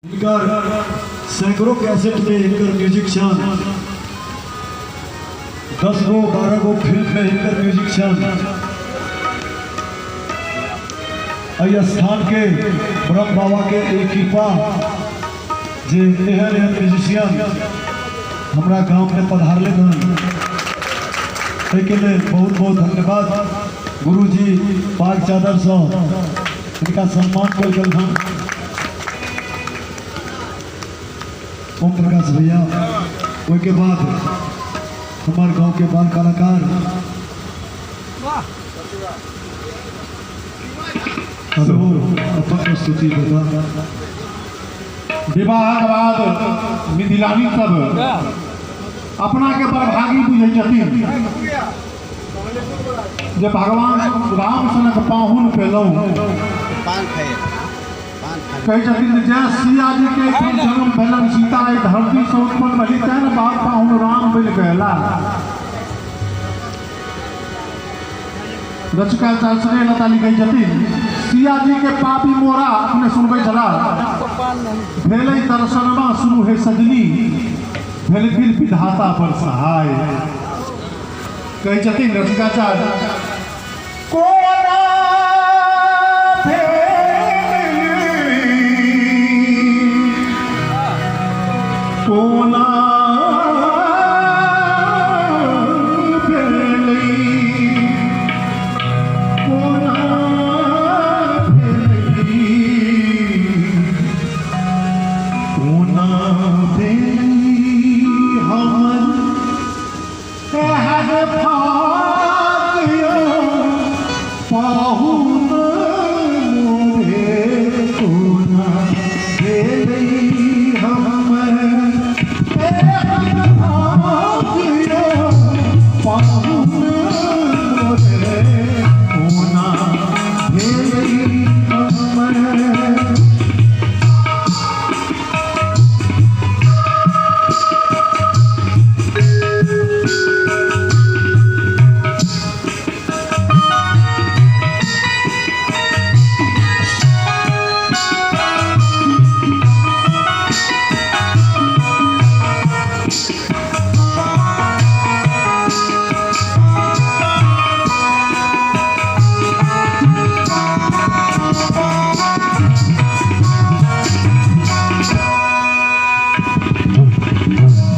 हिनकर सैकड़ों कैसेट में हिनकर म्यूजिक छन, 10 गो 12 गो फिल्म में हिनकर म्यूजिक छन। एहि स्थान के ब्रह्म बाबा के एक कृपा जे एहन एहन म्यूजिशियन हमरा गांव में पधारले हन, एहिके लेल बहुत बहुत धन्यवाद। गुरुजी पाग चादर से हिनका सम्मान कल गेल हन। ओम प्रकाश भैया, ओहिके बाद हमार गांव के बाल कलाकार अपन प्रस्तुति देता। विवाह के बाद मिथिलानी सब अपना के बड़भागी बुझै छथिन जे भगवान राम सनक पाहुन पेलहुँ। कहै छथिन जे जै सिया जी के एहिठाम जन्म भेलनि, सीता एहि धरती से उत्पन्न भेली, तें ने बाप पाहुन राम बनि कऽ अयला। रचकाचार्य स्नेहलता लिखै छथिन, सिया जी के पापी मोरा अपने सुनबै छला, भेलै दर्शनमा सुनू हे सजनी, भेलखिन विधाता पर सहाय। कहै छथिन रचकाचार्य, कोना कोना भेलै, कोना भेलै, कोना भेलै हमर एहन भाग्य पाहुन मोरे, कोना भेलै हमर एहन भाग्य पाहुन मोरे, कोना भेलै हमर।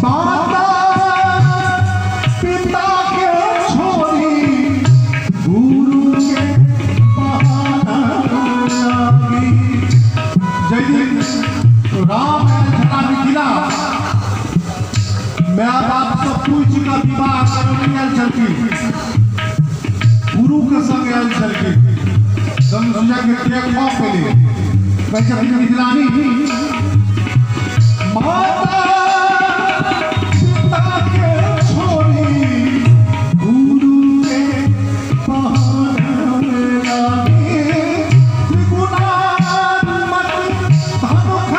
माता पिता के छोड़ी गुरु के बहाना लागी। जय दिन राम आयल छला मिथिला, my बाप सब पूछि कऽ विवाह करने आयल छलखिन, गुरु के संग आयल छलखिन। संग के देखऽ के लेल कहै छथिन मिथिलानी, माता पिता के छोड़ी गुरु के बहाने लागी, त्रिगुणात्मक धनुख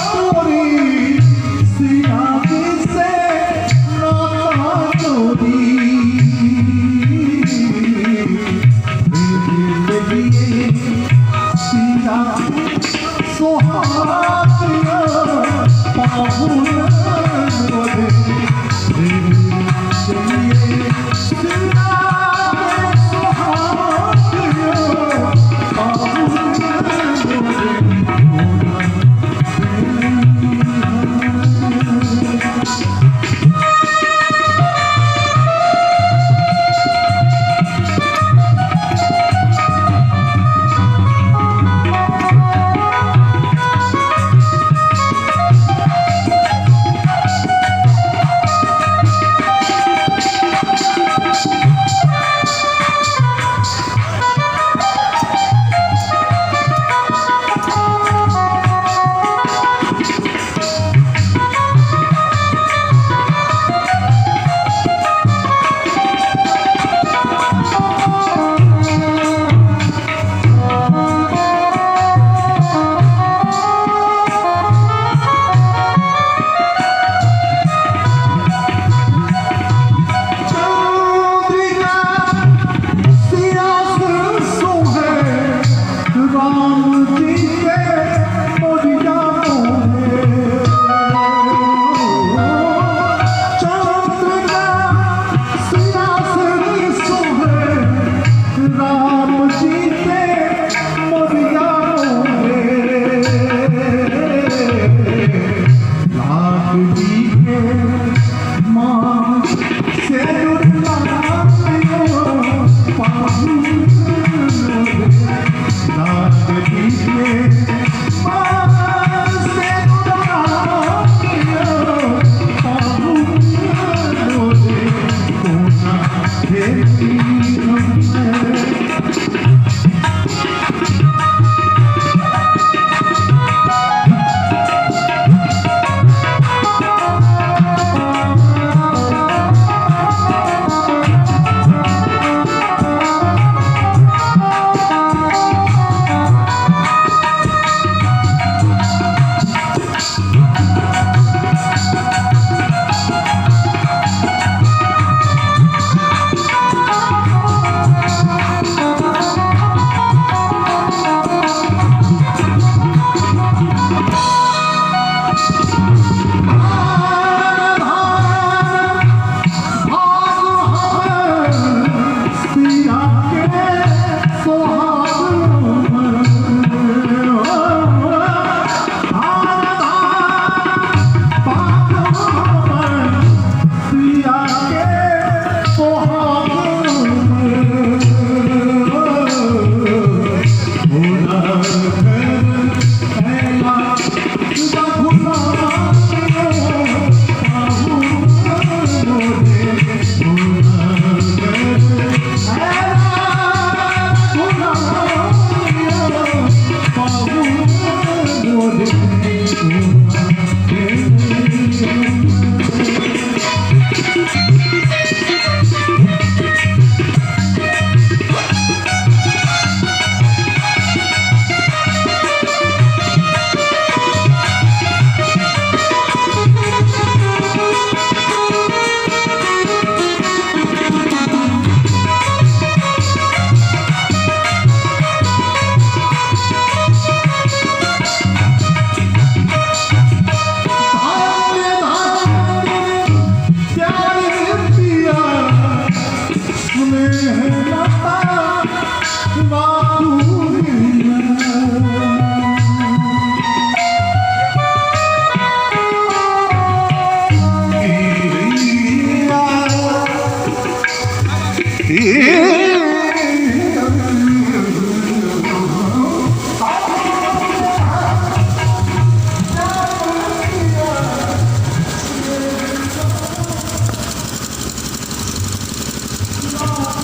तोड़ी, सिया जी से नाता जोड़ी। सिया सोहागिया पाहुन मोरे, सिया सोहागिया पाहुन मोरे।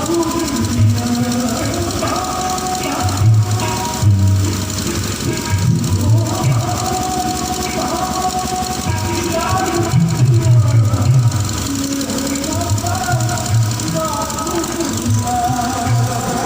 चलू।